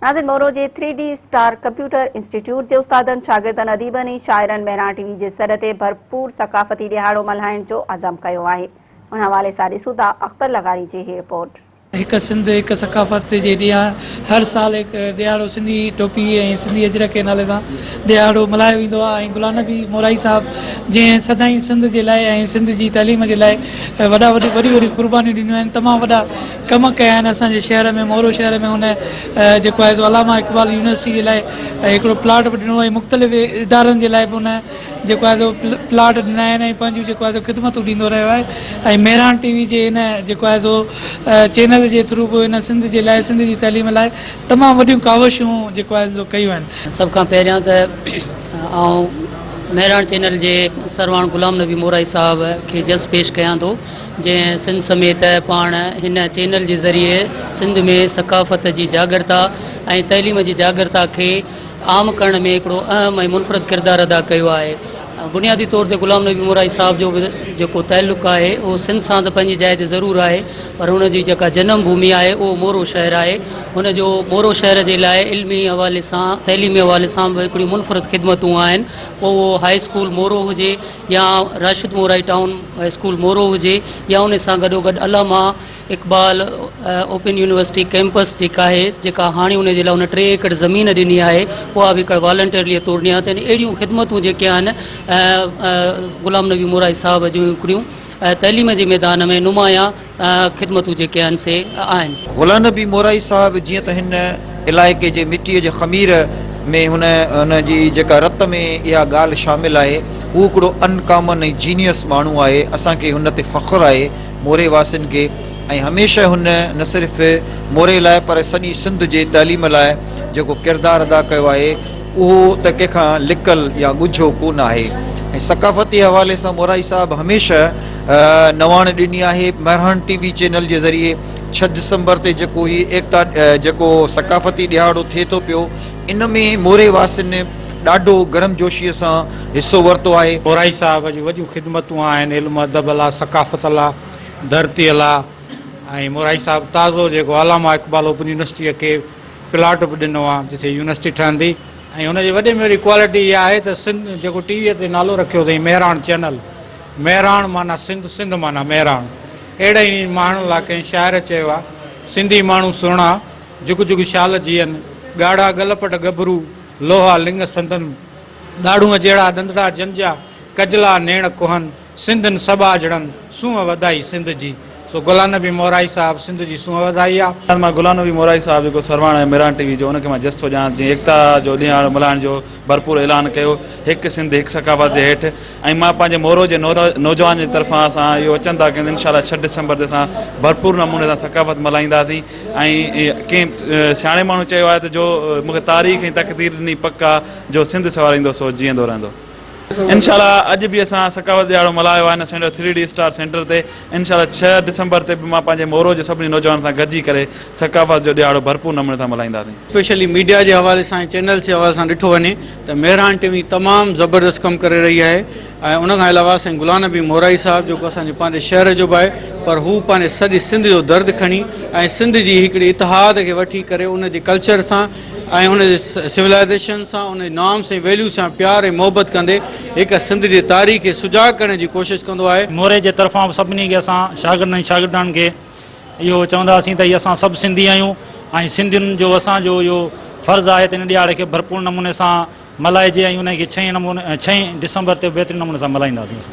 ناظرين مورو جي three D star computer institute جي استادن، شاگردن، اديبن ۽ شاعرن مهراڻ ٽي وي جي سڏ تي ڀرپور ثقافتي ڏهاڙو ملهائڻ جو عزم ڪيو آهي. ان حوالي سان ڏسون ٿا اختر لغاري جي هي رپورٽ. هڪ سنڌ هڪ ثقافت جي ڏينهن هر سال هڪ ڏهاڙو سنڌي ٽوپي ۽ سنڌي اجرڪ جي نالي سان ڏهاڙو ملهايو ويندو آهي ۽ غلام نبي مورائي صاحب جنهن سدائين سنڌ جي لاء ۽ سنڌ جي تعليم جي لاء وڏا وڏيون وڏيون قربانيون ڏنيون آهن تمام وڏا ڪم ڪيا آهن اسان جي شهر ۾ مورو شهر ۾ هن جيڪو آهي سو علامه اقبال يونيورسٽي جي لاء هڪڙو پلاٽ به ڏنو ۽ مختلف ادارن جي لاء به هن جيڪو آهي سو پلاٽ ڏنا آهن ۽ پنهنجون جيڪو آهي سو خدمتون ڏيندو رهيو آهي ۽ مهراڻ ٽي وي جي هن جيڪو آهي سو چينل جي ٿرو به هن سنڌ جي لاء سنڌ جي تعليم لاء تمام وڏيون ڪاوشون جيڪو آهي سو ڪيون آهن. سڀ کان پهريان ته آئون مهراڻ چينل جي سرواڻ غلام نبي مورائي صاحب کي جس پيش ڪيان ٿو جنهن سنڌ سميت پاڻ هن چينل جي ذريعي سنڌ ۾ ثقافت جي جاڳرتا ۽ تعليم جي جاڳرتا کي عام ڪرڻ ۾ هڪڙو اهم ۽ منفرد ڪردار ادا ڪيو آهي. بنيادي طور تي غلام نبي مورائي صاحب جو به جيڪو تعلق آهي اهو سنڌ سان ته پنهنجي جاء تي ضرور آهي پر هن جي جيڪا جنم ڀومي آهي اهو مورو شهر آهي. هن جو مورو شهر جي لاء علمي حوالي سان تعليمي حوالي سان به هڪڙيون منفرد خدمتون آهن پوء اهو هاء اسڪول مورو هجي يا Rashid Morai town high school Moro هجي يا ان سان گڏو گڏ علامه اقبال اوپن يونيورسٽي ڪيمپس جيڪا آهي جيڪا هاڻي ان جي لاء ان ٽي ايڪڙ زمين ڏني آهي اها به هڪ والنٽيرلي طور ڏني آهي ته اهڙيون خدمتون جيڪي آهن غلام نبي مورائي صاحب جون هڪڙيون تعليم جي ميدان ۾ نمايان خدمتون جيڪي آهن سي آهن. غلام نبي مورائي صاحب جيئن ته هن علائقي جي مٽيء جي خمير ۾ هن هن جي جيڪا رت ۾ اها ڳالهه شامل آهي هو هڪڙو ان ڪامن ۽ جينيس ماڻهو آهي اسان کي هن تي فخر آهي موري واسين کي ۽ هميشه هن نه صرف موري لاء پر سڄي سنڌ جي تعليم لاء جيڪو ڪردار ادا ڪيو آهي اهو ته ڪنهن کان لڪل يا ڳجهو ڪو نه آهي ۽ ثقافتي حوالي سان مورائي صاحب هميشه نواڻ ڏني آهي مهراڻ ٽي وي چينل جي ذريعي ڇهه ڊسمبر تي جيڪو هي ايڪتا جيڪو ثقافتي ڏهاڙو ٿئي ٿو پيو ان ۾ موري واسين ڏاڍو گرم جوشي سان حصو ورتو آهي. مورائي صاحب جون وڏيون خدمتون آهن علم ادب لا ثقافت لا ڌرتي لا ۽ مورائي صاحب تازو جيڪو علامه اقبال اوپن يونيورسٽيء کي پلاٽ به ڏنو آهي جتي يونيورسٽي ٺهندي ۽ هن جي وڏي ۾ وڏي ڪوالٽي اها آهي ته سنڌ جيڪو ٽي ويء تي نالو رکيو اٿئي مهراڻ چينل مهراڻ معنيٰ سنڌ سنڌ معنيٰ مهراڻ اهڙي ئي ماڻهن لاء ڪنهن شاعر چيو آهي سنڌي ماڻهو سهڻا جڳ جڳ شال جيئن ڳاڙها ڳل پٽ ڳڀرو لوها لڱ سندن ڏاڙهونء جهڙا ڏندڙا جن جا ڪجلا نيڻ ڪوهن سنڌين سٻاجهڙن سونهن وڌائي سنڌ جي سو غلام نبي مورائي صاحب سنڌ جي سونهن وڌائي آ. مان غلام نبي مورائي صاحب جيڪو سرواڻ آهي مهراڻ ٽي وي جو ان کي مان جس ٿو ڏيان جنهن ايڪتا جو ڏهاڙو ملهائڻ جو ڀرپور اعلان ڪيو هڪ سنڌ هڪ ثقافت جي هيٺ ۽ مان پنهنجي مورو جي نوجوان جي طرفان اسان اهو وچن ٿا ڪيون ته انشاء الله ڇهه ڊسمبر تي اسان ڀرپور نموني سان ثقافت ملهائينداسين ۽ ڪنهن سياڻي ماڻهو چيو آهي ته جو مون کي تاريخ ۽ تقدير ڏني پڪ آ جو سنڌ سنواريندو سو جيئندو رهندو. انشاء الله اڄ به اسان ثقافت ڏهاڙو ملهايو آهي هن centre three D star centre تي انشاء الله ڇهه ڊسمبر تي به مان پنهنجي مورو جي سڀني نوجوانن سان گڏجي ڪري ثقافت جو ڏهاڙو ڀرپور نموني سان ملهائينداسين. اسپيشلي ميڊيا جي حوالي سان ۽ چينلز جي حوالي سان ڏٺو وڃي ته مهراڻ ٽي وي تمام زبردست ڪم ڪري رهي آهي ۽ ان کان علاوه سائين غلام نبي مورائي صاحب جيڪو اسان جي پنهنجي شهر جو به آهي پر هو پنهنجي سڄي سنڌ جو درد کڻي ۽ سنڌ جي هڪڙي اتحاد کي وٺي ڪري ان جي ڪلچر سان ۽ ان جي سولائيزيشن سان ان جي نارمس ۽ ويليو سان پيار ۽ محبت ڪندي هڪ سنڌ جي تاريخ کي سجاڳ ڪرڻ جي ڪوشش ڪندو آهي. موري جي طرفان به سڀني کي اسان شاگردن ۽ شاگرداڻين کي اهو چونداسين ته هي اسان سڀ سنڌي آهيون ۽ سنڌين جو اسان جو اهو فرض آهي ته ان ڏهاڙي کي ڀرپور نموني سان ملهائجي ۽ ان کي ڇهين نموني ڇهين ڊسمبر تي بهترين نموني سان ملهائينداسين اسان.